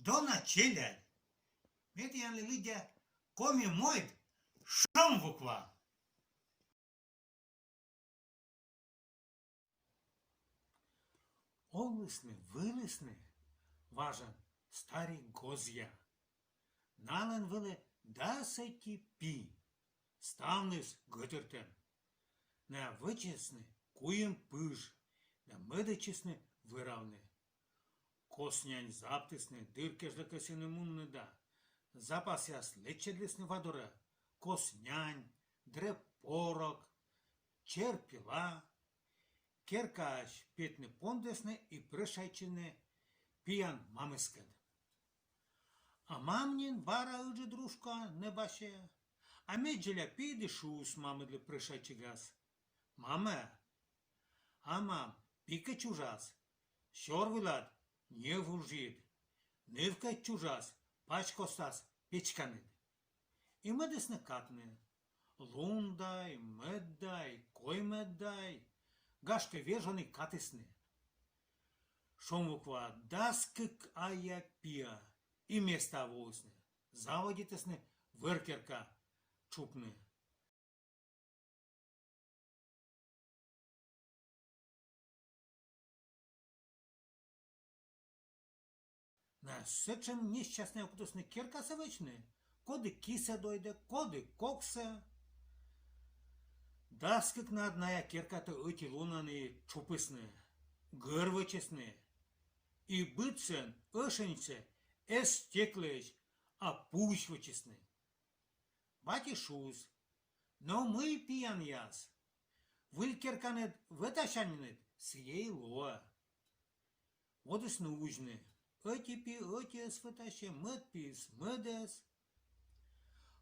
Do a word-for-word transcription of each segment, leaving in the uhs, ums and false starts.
Дона челядь! Ме тіянлы лыддя коми мойд «Шомвуква». Олісны-вылісны важӧн старик гозъя. Налӧн вӧлі дас ӧти пи, ставныс гӧтыртӧм. Найӧ вӧчисны куим пыж да мӧдӧдчисны вӧравны. Кос нянь заптісны, дыр кежлӧ кӧсйӧны мунны да. Запасъяс лэччӧдлісны ва дорӧ: кос нянь, дрӧб-порок, чер-пила. Керкаысь петны пондісны и прӧщайтчисны пиян мамыскӧд. А мам нин бара ыджыд рушкуа, нӧбасьӧ. А меддзоля пиыд и шуис мамыдлы прӧщайтчигас: «Мамӧ, а мам, пи кӧ чужас, сёр вылад ньӧв уджйыд, ныв кӧ чужас, пач костас печканыд». И мӧдісны катны. Лун дай, мӧд дай, коймӧд дай, гашкӧ, вежон и катісны. Шомвуква дас кык ая-пиа и местаӧ воисны, заводитісны вӧр керка тшупны. Найӧ сэтшӧм несчастнӧя кутісны керкасӧ вӧчны: коді кисӧ дойдӧ, коді коксӧ. Дас кыкнад найӧ керкатӧ ӧти лунӧн и тшуписны, гӧр вӧчисны. И быдсӧн ӧшиньсӧ эз стеклӧысь, а пуысь вӧчисны. Бать и шуис: «Но мый, пиянъяс, выль керканад вӧтасянныд, сійӧ и лоӧ». Водісны узьны: ӧти пи ӧтиӧс вӧтасьӧ, мӧд пиыс мӧдӧс.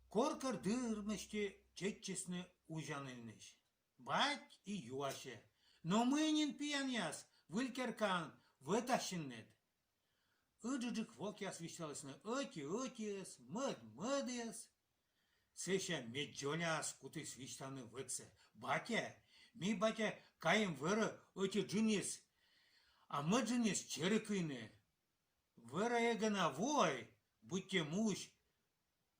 Коркӧ дыр мысти чеччисны узянінысь. Бать и юасьӧ: «Но мый нин, пиянъяс, выль керканад вӧтасянныд?» Ыджыдджык вокъяс висьталісны: «Ӧти ӧтиӧс, мӧд мӧдӧс». Сэсся меддзоляыс кутіс висьтавны вӧтсӧ: «Батьӧ, ми, батьӧ, кайим вӧрӧ ӧти джынйыс, а мӧд джынйыс чери кыйны. Вӧрӧ эг на воӧй, быттьӧ муыс,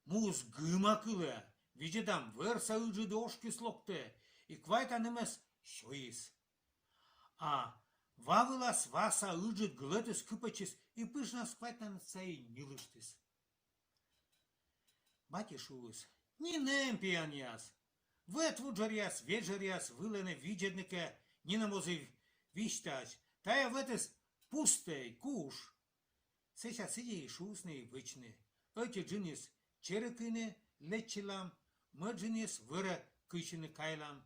муыс гыма кылӧ. Видзӧдам, вӧрса ыджыд ошкыс локтӧ и квайтнанымӧс сёйис. А ва вылас васа ыджыд глӧтыс кыпӧдчис и пыжнас квайтнанса и ньылыштіс». Бать и шуис: «Нинӧм, пиянъяс, вӧт вуджӧръяс-веджӧръяс вылӧ нӧ видзӧдны кӧ, нинӧм оз и висьтась. Тайӧ вӧтыс пустӧй, куш». Сэсся сідзи и шуисны и вӧчны. Ӧти джынйыс чери кыйны лэччылам, мӧд джынйыс вӧрӧ кыйсьыны кайлам.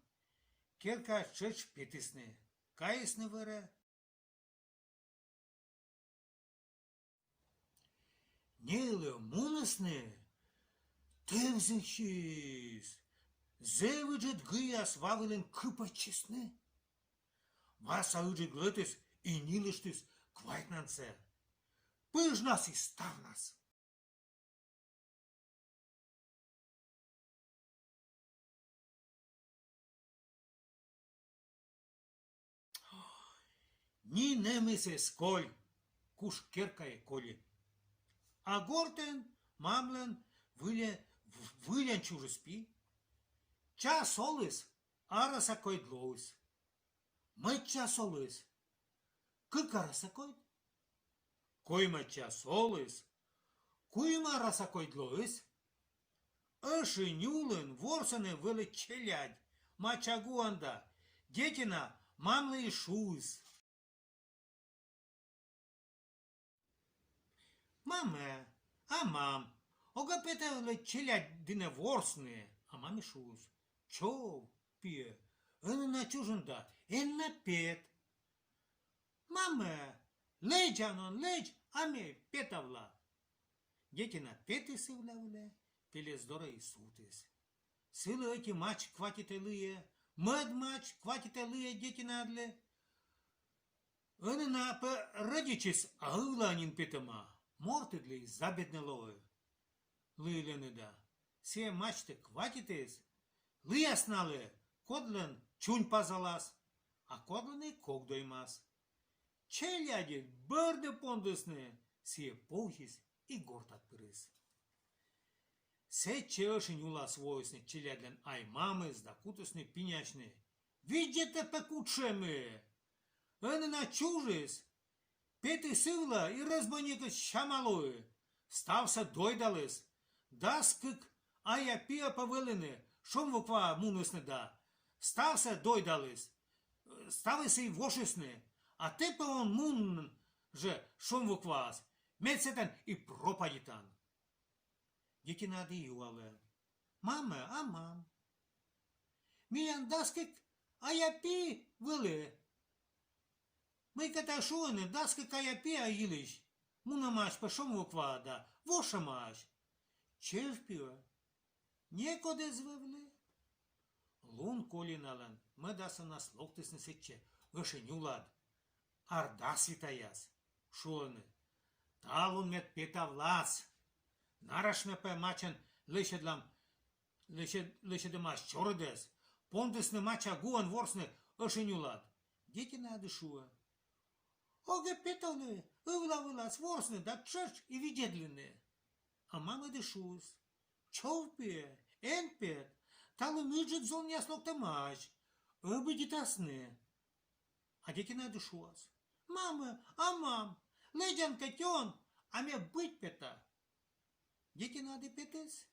Керкаӧ тшӧтш петісны. Кайисны вӧрӧ. Неылӧ мунісны, тӧвзьысис, зэв ыджыд гыяс ва вылын кыпӧдчисны. Васа ыджыд глӧтыс и ньылыштіс квайтнансӧ. Пыжнас и ставнас. Нинӧмыс эз коль, куш керкаӧ коли. А гортын мамлӧн выльӧ-, выльӧн чужис пи. Час оліс, арӧса койд лоис. Мӧд час оліс, кык арӧса койд. Коймӧд час оліс, куим арӧса койд лоис. Ӧшинь улын ворсӧны вӧлі челядь, мача гуӧн да. Детина мамлы и шуис: «Мамӧ, а мам, ог-ӧ петавлы челядь дінӧ ворсны?» А мам и шуис: «Чӧв, пиӧ, ӧні на чужин да, эн на пет». «Мамӧ, лэдзан он, лэдз, а ме петавла». Детина петіс ывла вылӧ, пельӧс дорӧ и сувтіс. Сылы ӧти мач кватитӧ-лыйӧ, мӧд мач кватитӧ-лыйӧ детинаыдлы. Ӧні на пӧ рӧдитчис, а ывлаӧ нин петӧма. Мортыдлы и забеднӧ лои. Лыйлӧны да. Сійӧ мачтӧ кватитіс, лыяс налы, кодлӧн чунь пазалас, а кодлӧн и кок доймас. Челядьыд бӧрдны пондісны, Сійӧ повзис и гортад пырис. Сэтчӧ ӧшинь улас воисны челядьлӧн ай-мамыс да кутісны пинясьны: «Видзӧдтӧ пӧ, кутшӧм ӧні на чужис! Петіс ывла и рӧзбойникыс сяма лои. Ставсӧ дойдаліс. Дас кык ая-пиа пӧ вӧліны, Шомвукваӧ мунісны да. Ставсӧ дойдаліс. Ставыс и вошисны. А тэ пӧ он мун жӧ Шомвукваас, мед сэтӧн и пропадитан». Детинаыд и юалӧ: «Мамӧ, а мам, миян дас кык ая-пи вӧлі. Мыйкӧ тай шуӧны, дас кык ая-пиа йылысь мунӧмаӧсь пӧ Шомвукваӧ да вошӧмаӧсь. Чӧв пиӧ некод эз вӧвлы». Лун коли налӧн мӧд асывнас локтісны сэтчӧ ӧшинь улад, ар дас витаяс. Шуӧны: «Талун мед петавлас. Нарошнӧ пӧ мачӧн лӧсьӧдлам, лӧсьӧд-, лӧсьӧдӧмаӧсь чорыдӧс». Пондісны мача гуӧн ворсны ӧшинь улад. Детинаыд и шуӧ: «Огӧ петавлы ывла вылас ворсны да тшӧтш и видзӧдлыны». А мамыд и шуис: «Чӧв пиӧ, эн пет, талун ыджыд зонъяс локтӧмаӧсь, ӧбидитасны». А детинаыд и шуас: «Мамӧ, а мам, лэдзан кӧть он, а ме быть пета». Детинаыд и петіс.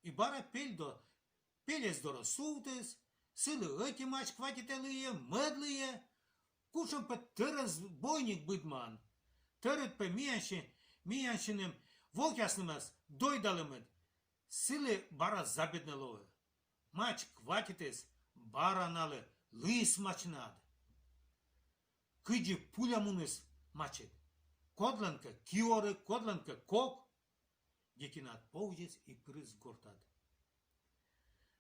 И бара пель до-, пельӧс дорӧ сувтіс, сылы ӧти мач кватитӧ лыйӧ, мӧд лыйӧ, кутшӧм пӧ тӧрӧзбойник быдман. Тӧрыт пӧ миянсьы-, миянсьыным вокъяснымӧс дойдалӧмыд. Сылы бара забеднӧ лои. Мач кватитіс, бара налы лыйис мачнад. Кыдзи пуля муніс мачыд. Кодлӧнкӧ ки оры, кодлӧнкӧ кок. Детинаыд повзис и пырис гортад.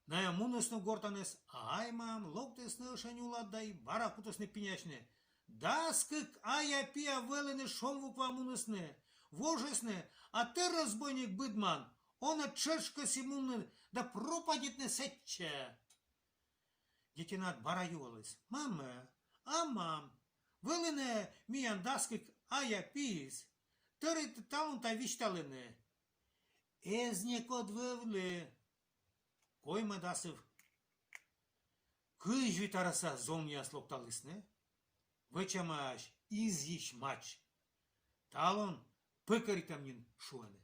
Найӧ мунісны гортаныс, а ай-мам локтісны ӧшинь улад да и бара кутісны пинясьны: «Дас кык ая-пиа вӧліны, Шомвукваӧ мунісны, вошисны, а тэ, рӧзбойник быдман, он-ӧ тшӧтш кӧсйы мунны да пропадитны сэтчӧ». Детинаыд бара юаліс: «Мамӧ, а мам, вӧліны миян дас кык ая-пиыс, тӧрыт талун тай висьталӧны». Эз некод вӧвлы. Коймӧд асыв кызь вит арӧса зонъяс локталісны, вӧчӧмаӧсь изйысь мач. Талун пӧкӧритӧм нин, шуӧны.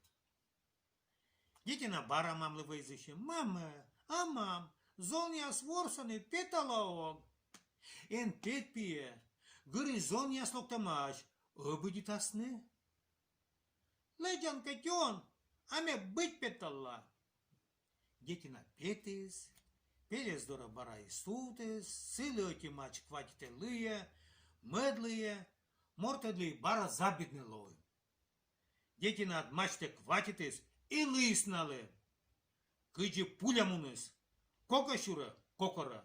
Детина бара мамлы вӧзйысьӧ: «Мамӧ, а мам, зонъяс ворсӧны, петала ог». «Эн пет, пиӧ, гырысь зонъяс локтӧмаӧсь, ӧбидитасны». «Лэдзан кӧть он, а ме быть петала». Детина петіс, пельӧс дорӧ бара и сувтіс, сылы ӧти мач кватитӧ лыйӧ, мӧд лыйӧ, мортыдлы и бара забеднӧ лои. Детинаыд мачтӧ кватитіс и лыйис налы. Кыдзи пуля муніс: кокӧ сюрӧ — кок орӧ,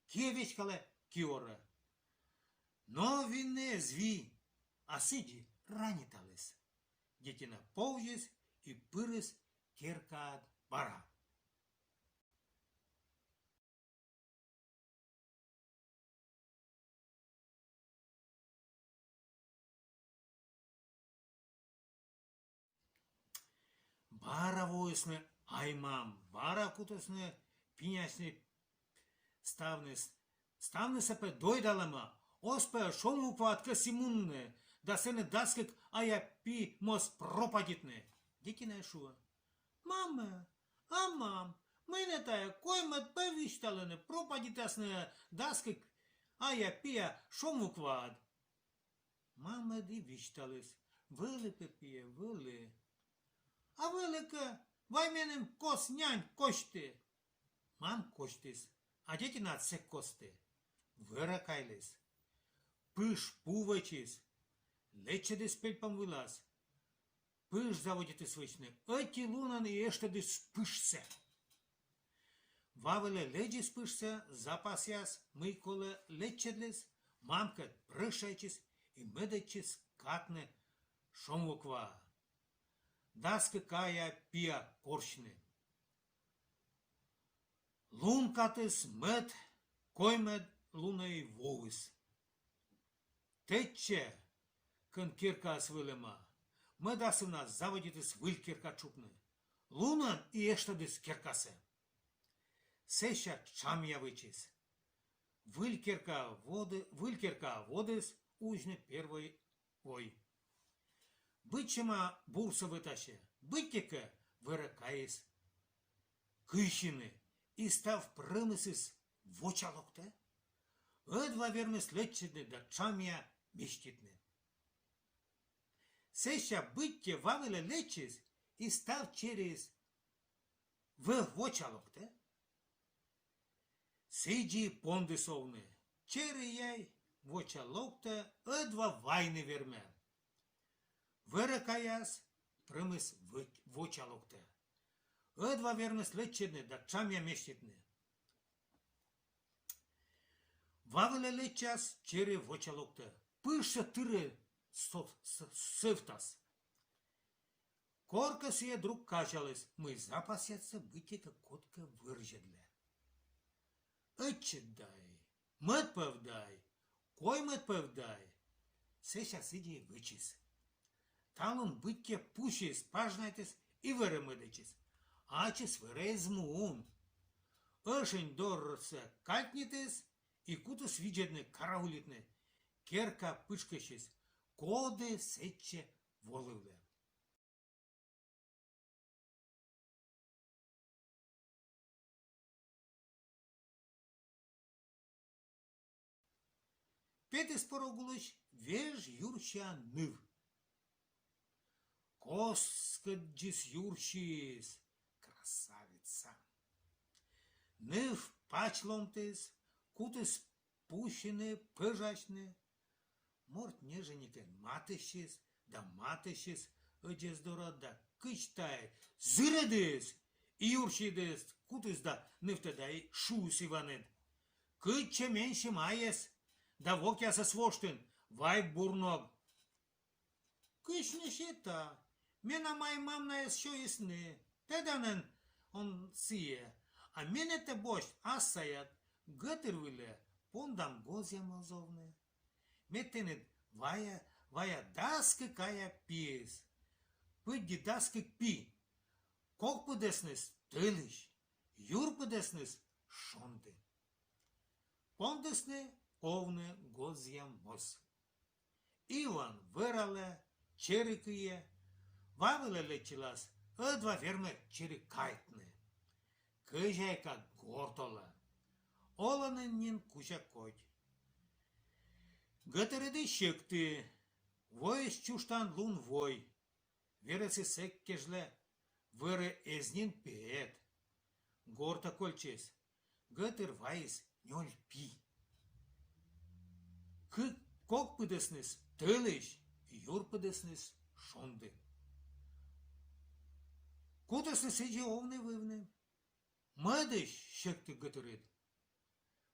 киӧ веськалӧ — ки орӧ. Но вины эз вий, а сідзи раниталіс. Детина повзис и пырис керкаад бара. Бара воисны ай-мам, бара кутісны пинясьны ставныс. Ставнысӧ пӧ дойдалӧма, оз пӧ Шомвукваад кӧсйы мунны да сэні дас кык ая-пи моз пропадитны. Детина и шуӧ: «Мамӧ, а мам, мый нӧ тайӧ, коймӧд пӧ висьталӧны, пропадитасны дас кык ая-пиа Шомвукваад». Мамыд и висьталіс: «Вӧлі пӧ, пиӧ, вӧлі». «А вӧлі кӧ, вай меным кос нянь косьты». Мам косьтіс, а детинаыд сэк кості. Вӧрӧ кайліс. Пыж пу вӧчис, лэччӧдіс пельпом вылас. Пыж заводитіс вӧчны. Ӧти лунӧн и эштӧдіс пыжсӧ. Ва вылӧ лэдзис пыжсӧ, запасъяс, мый колӧ, лэччӧдліс, мамкӧд прӧщайтчис и мӧдӧдчис катны Шомвукваӧ дас кык ая-пиа корсьны. Лун катіс мӧд, коймӧд лунӧ и воис. Тӧдчӧ, кӧн керкаыс вӧлӧма. мӧд асывнас заводитіс выль керка тшупны. Лунӧн и эштӧдіс керкасӧ. Сэсся тшамъя вӧчис. Выль керка воды-, выль керка водіс узьны первой вой. Быдсяма бурсӧ вӧтасьӧ, быттьӧкӧ вӧрӧ кайис кыйсьыны, и став прӧмысыс воча локтӧ. Ӧдва вермис лэччӧдны да тшамъя меститны. Сэсся быттьӧ ва вылӧ лэччис, и став чериыс вӧ-, воча локтӧ. Сідзи пондіс овны. Чери-яй воча локтӧ, ӧдва вайны вермӧ. Вӧрӧ каяс, прӧмыс вӧ-, воча локтӧ. Ӧдва вермис лэччӧдны да тшамъя меститны. Ва вылӧ лэччас, чери воча локтӧ. Пыжсӧ тырӧ со-, с-, сӧвтас. Коркӧ сійӧ друг казяліс, мый запасъяссӧ быттьӧкӧ кодкӧ вӧрзьӧдлӧ. Ӧтчыд дай, мӧд пӧв дай, коймӧд пӧв дай. Сэсся сідзи вӧчис. Талун быттьӧ пусис, пажнайтіс и вӧрӧ мӧдӧдчис. Ачыс вӧрӧ эз мун. Ӧшинь дорсӧ катнитіс и кутіс видзӧдны, караулитны. Керка пытшкӧсьыс, коді сэтчӧ волывлӧ. Петіс порог улысь веж юрсиа ныв. Коскӧдзыс юрсиыс, красавица. Ныв пач ломтіс, кутіс пусьыны, пӧжасьны. Морт ньӧжйӧникӧн матыстчис да матыстчис ӧдзӧс дорӧ да кыдз тай зырӧдіс и юрсиыд кутіс да нывтӧ да и шуис Иваныд: «Кытчӧ менсьым айӧс да вокъясӧс воштін, вай бур ног?» «Кысь нӧ сета, менам ай-мам найӧс сёйисны, тӧдан он сійӧ, а менӧ тэ босьт ас саяд гӧтыр вылӧ, пондам гозъя моз овны. Ме тэныд вая, вая дас кык ая пиыс, пыдди дас кык пи, кок пыдӧсныс тӧлысь, юр пыдӧсныс шонді». Пондісны овны гозъя моз. Иван вӧралӧ, чери кыйӧ. Ва вылӧ лэччылас, ӧдва вермӧ чери кайтны. Кӧзяйка горт олӧ. Олӧны нин кузя кодь. Гӧтырыд сьӧкті, воис чужтан лун вой. Верӧсыс сэк кежлӧ вӧрӧ эз нин пет. Гортӧ кольччис, гӧтыр вайис нёль пи. Кык, кок пыдӧсныс тӧлысь, юр пыдӧсныс шонді. Кутісны сідзи овны-вывны. Мӧдысь сьӧкті гӧтырыд.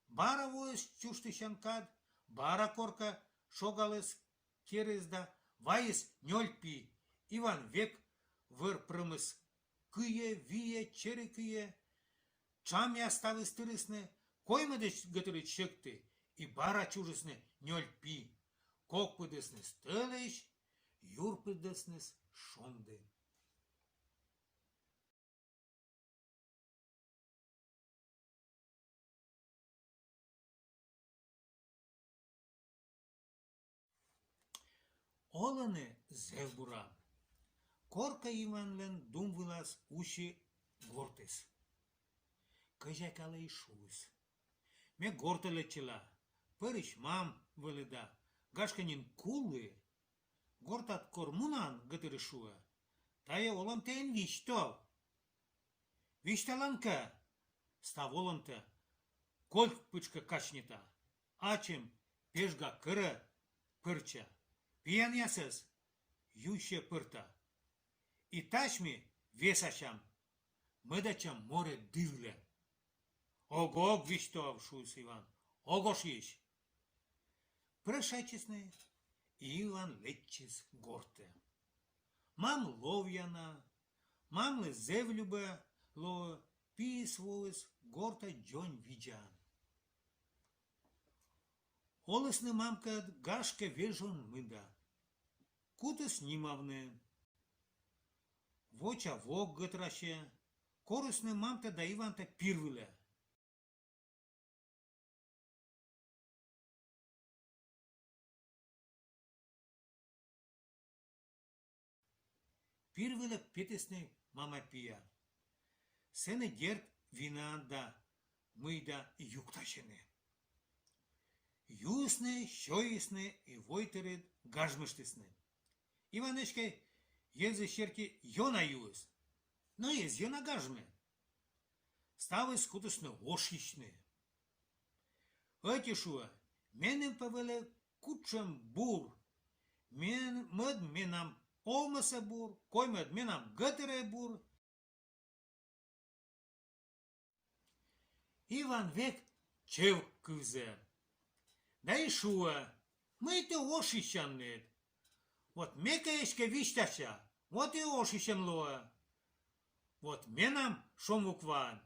Бара воис чужтысян кад, бара коркӧ шогаліс керыс да вайис нёль пи. Иван век вӧр прӧмыс кыйӧ, виӧ, чери кыйӧ. Тшамъя ставыс тырисны, коймӧдысь гӧтырыд сьӧкті, и бара чужисны нёль пи. Кок пыдӧсныс тӧлысь, юр пыдӧсныс шонді. Олӧны зэв бура. Коркӧ Иванлӧн дум вылас уси гортыс. Кӧзяйкалы и шуис: «Ме гортӧ лэччыла, пӧрысь мам вӧлі да, гашкӧ нин кулі». «Гортад кор мунан, — гӧтырыс шуӧ, — тайӧ олӧмтӧ эн висьтав». «Висьталан кӧ, став олӧмтӧ кольк пытшкӧ качнита, ачым пежга кӧрӧ пӧрчча, пиянъясӧс юсьӧ пӧрта. И тась ми весасям, мӧдӧдчам море дывлӧ». «Ог-ог, висьтав, — шуис Иван, — ог ошйысь». Прӧщайтчисны, и Иван лэччис гортӧ. Мам ловъя на, мамлы зэв любӧ лоӧ, пиыс воис гортӧ дзоньвидзаӧн. Олісны мамкӧд, гашкӧ, вежон мында. Кутіс нимавны. воча вок гӧтырасьӧ. Корисны мамтӧ да Ивантӧ пир вылӧ. Пир вылӧ петісны мама-пиа. Сэні, дерт, вина да мый да юктасьӧны. Юисны, сёйисны и войтырыд гажмыштісны. Иван эськӧ йӧзыс серти ёна юис, но эз ёна гажмы. Ставыс кутісны ошйысьны. Ӧти шуӧ: меным пӧ вӧлі кутшӧм бур. Мен-, мӧд менам овмӧсӧ бур, коймӧд менам гӧтырӧ бур. Иван век чӧв кывзӧ. Да и шуӧ: мый ті ошйысянныд? Вот ме кӧ эськӧ висьтася, вот и ошйысьӧм лоӧ. Вот менам Шомвукваын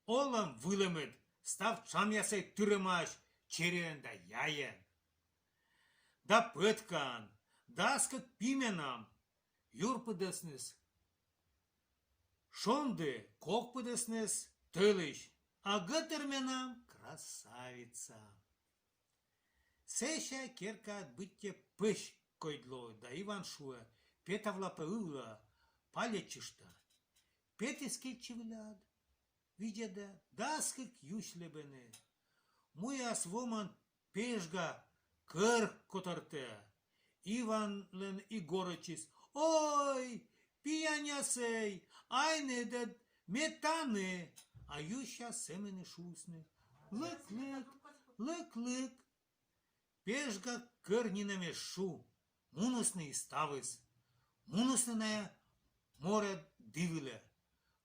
олӧм-вылӧмыд став тшамъясӧй тырӧмаӧсь чериӧн да яйӧн. Да пӧткаӧн, дас кык пи менам, юр пыдӧсныс шонді, кок пыдӧсныс тӧлысь, а гӧтыр менам красавица. Сэсся керкаад быттьӧ пӧсь кодь лои, да Иван шуӧ: петавла пӧ ывлаӧ, палӧдчышта. Петіс кильчӧ вылад, видзӧдӧ, дас кык юсь лэбӧны. Муяс вомӧн пежга кӧр котӧртӧ. Иванлӧн и горӧдчис: ой, пиянъясӧй, айныд ӧд ме тані! А юсьяс сӧмын и шуисны: лык-лык, лык-лык. Пежга кӧр нинӧм эз шу, мунісны и ставыс. Мунісны найӧ море ді вылӧ.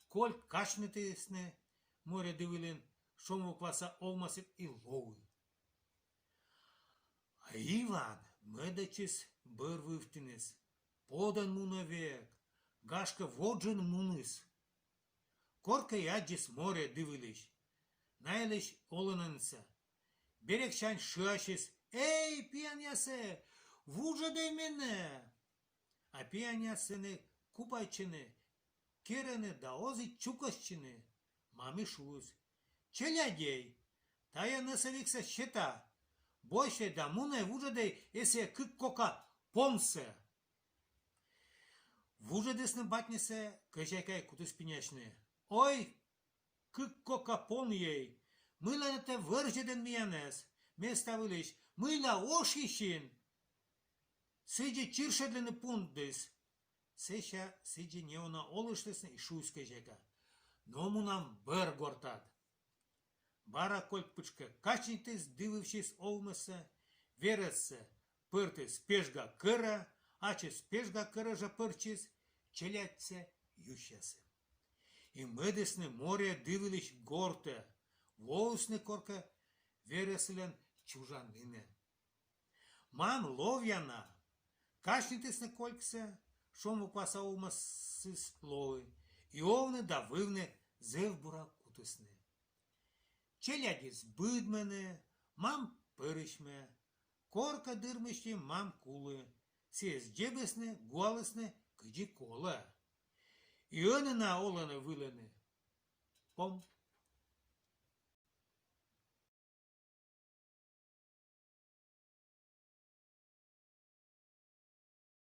Кольк качнитісны море ді вылын Шомвукваса овмӧсыд и лои. А Иван мӧдӧдчис бӧр вывтіныс. Подӧн мунӧ век, гашкӧ, во джын муніс. Коркӧ и аддзис море ді вылысь найӧлысь оланінсӧ. Берегсянь шыасис: эй, пиянъясӧй, вуджӧдӧй менӧ! А пиянъяс сэні купайтчӧны, керӧны да оз и чукӧстчыны. Мам и шуис: челядьӧй, тайӧ нӧсӧ вексӧ сета. Босьтӧй да мунӧй вуджӧдӧй эсійӧ кык кока понсӧ. Вуджӧдісны батьнысӧ, кӧзяйкаӧй кутіс пинясьны: ой, кык кока понйӧй, мыйла нӧ тэ вӧрзьӧдін миянӧс? Ме став вылысь мыйла ошйысин? Сідзи чиршӧдлыны пундіс. Сэсся сідзи неуна олыштісны, и шуис кӧзяйка: но мунам бӧр гортад. Бара кольк пытшкӧ качнитіс ді вывсьыс овмӧссӧ, верӧссӧ пӧртіс пежга кӧрӧ, ачыс пежга кӧрӧ жӧ пӧртчис, челядьсӧ юсьясӧ. И мӧдісны море ді вылысь гортӧ, воисны коркӧ верӧсыслӧн чужанінӧ. Мам ловъя на. Качнитісны кольксӧ, Шомвукваса овмӧсыс лои, и овны да вывны зэв бура кутісны. Челядьыс быдмӧны, мам пӧрысьмӧ. Коркӧ дыр мысти мам кулі. Сійӧс дзебисны, гуалісны, кыдзи колӧ. И ӧні на олӧны-вылӧны. Пом,